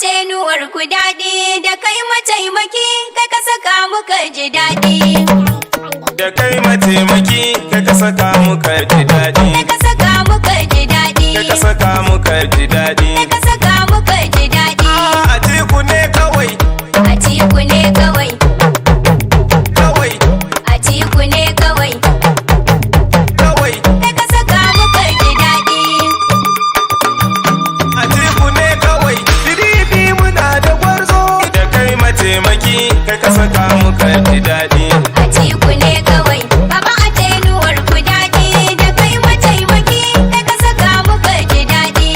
Tenuwar ku daɗi da kai mataimaki, kai ka saka muka ji daɗi. Da kai mataimaki, kai ka saka muka ji daɗi. Kai ka saka muka ji daɗi. Kai ka saka muka ji daɗi. Kai ka saka muka ji daɗi. Atiku ne kawai. Atiku ne kawai. Kawai. Atiku ne kawai. Kawai. Kai ka saka muka ji daɗi. Atiku ne kawai. PDP muna da gwarzo. Da kai mataimaki, kai ka saka muka ji daɗi. Atiku ne kawai. Baba a tenuwar ku daɗi da kai mataimaki, kai ka saka muka ji daɗi.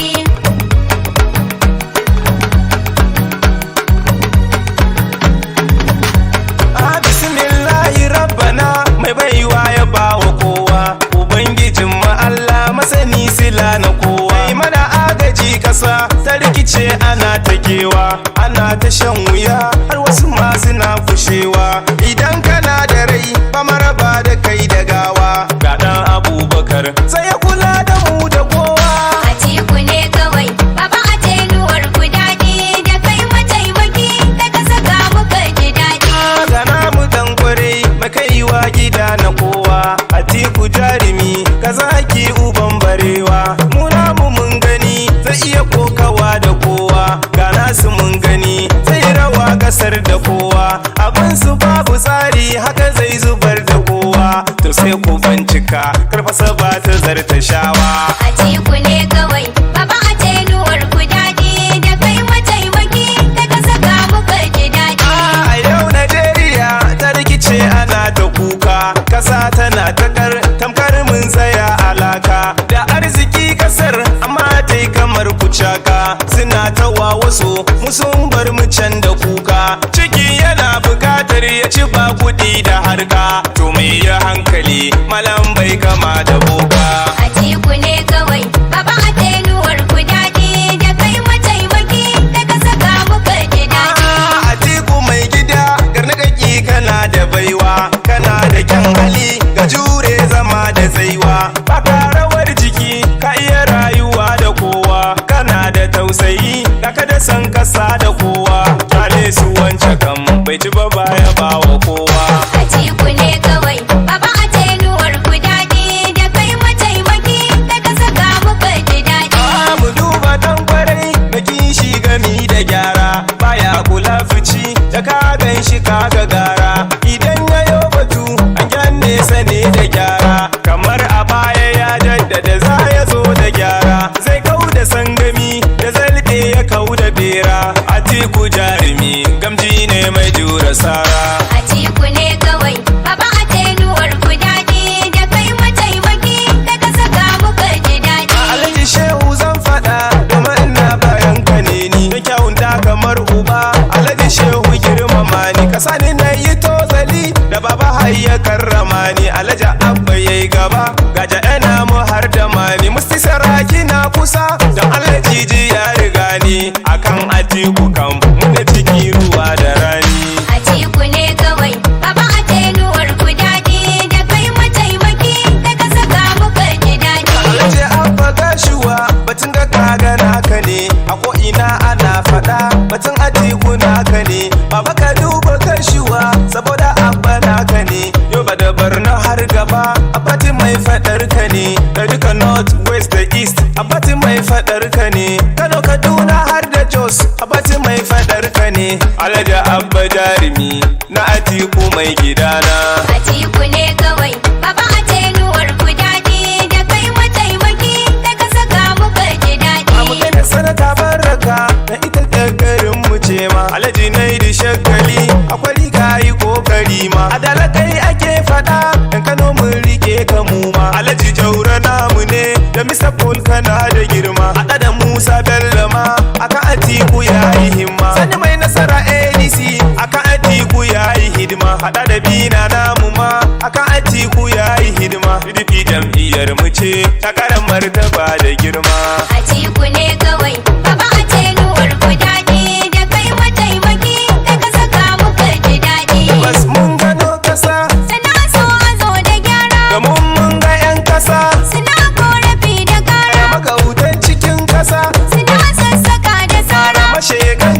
A bismillahi rabbana, mai baiwa ya bawa kowa, ubangijin mu Allah masani sila na kowa. Mai mana agaji, kasa ta rikice, ana ta kewa, ana ta shan wuya, har wasu ma suna fushewa. Idan kana da rai ba maraba da kai da gawa. Ga dan Abubakar sai ya kula da mu da kowa. Atiku ne kawai. Baba a tenuwar ku daɗi da kai mataimaki, kai ka saka muka ji daɗi. Ga namu dan kwarai makaiwa gida na kowa, Atiku jarumi ka zaki uban barewa. Mu namu mun gani zai iya kokawa da kowa. Ga nasu mun gani zai rawa kasar da kowa. Abin su babu tsari, haka zai zubar da kowa. To sai ku bincika, karfasa ba ta zarta shawa. Atiku ne kawai. Baba a tenuwar ku daɗi da kai mataimaki, kai ka saka muka ji daɗi. A yau Najeriya ta rikice, ana ta kuka, kasa tana ta kar tamkar mun tsaya alaka. Da arziki kasar amma ta yi kamar kucaka, suna ta wawaso mu sun bar mu can da kuka. Ciki yana bukatar ya ci ba kuɗi da harka, to mai ya hankali malam bai kama da boka. Atiku ne kawai. Baba a tenuwar ku daɗi da kai mataimaki, kai ka saka muka ji daɗi. Atiku mai gida garnakaki, kana da baiwa, kana da kyan hali, ga jure zama da tsaiwa, baka rawar jiki, ka iya rayuwa da kowa, kana da tausayi, ga ka da san kasa da kowa. Kyale su, wance kam bai ci ba baya ba wa kowa. Atiku ne kawai. Baba a tenuwar ku daɗi da kai mataimaki, kai ka saka muka ji daɗi. Mu duba dan kwarai da kishi gami da gyara, baya kula fici, da ka gan shi ka ga gara. Idan ya yo batu an gyan nesa ne da gyara, kamar a baya ya jaddada za ya zo da gyara, zai kau da sangami da zalbe ya kau da bera. Atiku jarumi gamji ne mai jura sara. Atiku ne kawai. Baba a tenuwar ku daɗi da kai mataimaki, kai ka saka muka ji daɗi. Alhaji Shehu zan faɗa domin ina bayan ka ne ni da kyawun da kamar uba. Alhaji Shehu girmama ni, ka sani na yi tozali da baba har ya karrama ni. Alhaji Abba yayi gaba, gaja yana mu har da mani. Musti Saraki na kusa don Alhaji ji ya riga ni akan Atiku kam muna ciki ruwa da rani. Atiku ne kawai. Baba a tenuwar ku daɗi da kai mataimaki, kai ka saka muka ji daɗi. Alhaji Abba Gashuwa, batun ga kaga naka ne, a ko'ina ana faɗa batun Atiku naka ne. Baba ka duba Gashuwa saboda Abba naka ne. Yobe da Borno har gaba, Abati mai faɗar ka ne. Da duka north, west da east, Abati mai faɗar ka ne. Kano, Kaduna har da Jos, Abati mai faɗar ka ne. Alhaji Abba jarumi na Atiku mai gidana. Atiku ne kawai. Baba a tenuwar ku daɗi da kai mataimaki, kai ka saka muka ji daɗi. Amu da sanata Baraka na ita da garin mu ce ma. Alhaji Naidi Shagali akwai kayi kokari ma. Adala kai ake fada, dan Kano mun rike ka mu ma. Alhaji Jaura namu ne da Mr. Paul, kana da girma. Hada da Musa Bello ma akan Atiku yayi himma. Sani mai nasara ADC akan Atiku yayi hidima. Hada da Bina namu ma akan Atiku yayi hidima. PDP jam'iyyar mu ce ta karan martaba da girma. Atiku ne kawai. Baba a tenuwar ku daɗi da kai mataimaki, kai ka saka muka ji daɗi. Bas mun gano kasa. Sana so a zo da gyara. Da mun ga 'yan kasa. Suna korafi da kara. Magautan cikin kasa. Suna sassaka da sara. Mashegan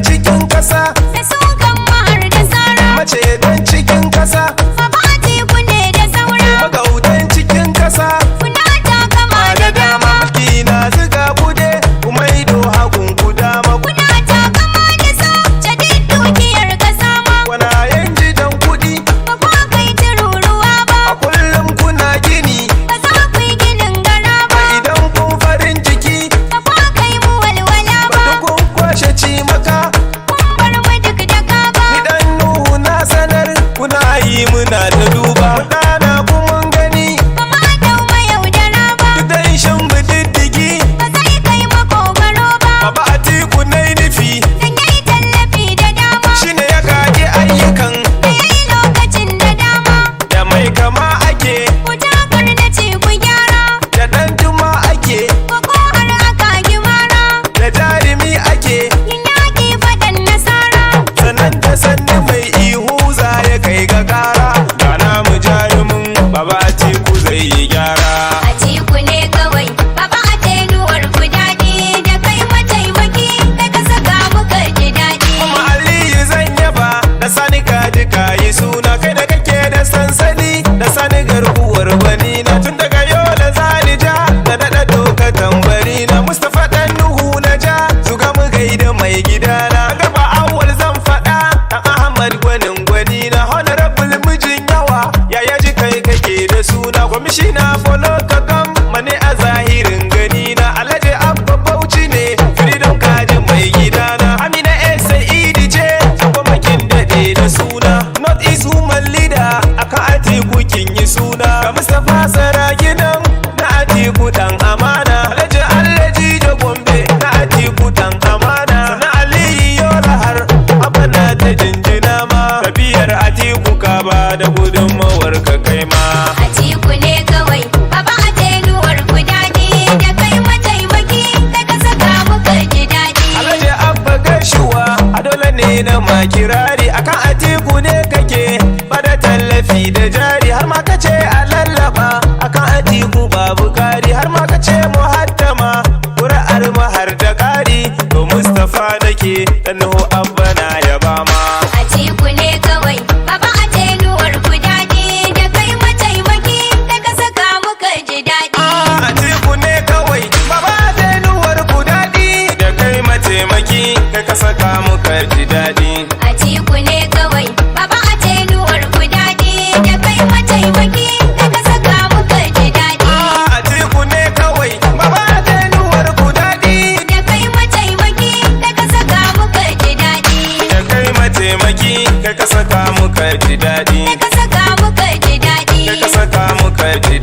mai gidana. Garba Awwal zan faɗa, dan Ahmad gwanin gwani na. Honorable mijin yawa, ya yaji kai kake da suna. Kwamishina follow ka gam mane a zahirin gani na. Alhaji Abba Bauchi ne, Freedom kaji mai gidana. Amina S Saidi ce, gwamnatin daɗe da suna. North East Woman Leader, akan Atiku kin yi suna. Ga Mustapha Saraginan na Atiku dan amana. Alhaji Alhaji da Gombe na Atiku dan amana. Sana Aliyu Yola har abana ta jinjina ma. Tafiyar Atiku ka ba da gudunmawar ka kai ma. Atiku ne kawai, baba a tenuwar ku daɗi, da kai mataimaki, kai ka saka muka ji daɗi. Alhaji Abba Gashuwa, a dole ne na makirari akan Atiku ne kake bada tallafi da jari, har ma kace a lallaba akan Atiku babu kari, har ma kace muhaddama ƙuri'ar mu har da ƙari. To Mustapha nake dan Nuhu Abba na yaba ma. Atiku ne kawai, baba a tenuwar ku daɗi, da kai mataimaki, kai ka saka muka ji daɗi. Atiku ne kawai, baba tenuwar ku daɗi, da kai mataimaki kai ka saka muka ji daɗi. Atiku ne kawai, baba a tenuwar ku daɗi, da kai mataimaki, kai ka saka muka ji daɗi. Atiku ne kawai, baba tenuwar ku daɗi, Da kai mataimaki, kai ka saka muka ji daɗi. Da kai mataimaki kai ka saka muka ji daɗi. Kai ka saka muka ji daɗi. Kai ka saka muka ji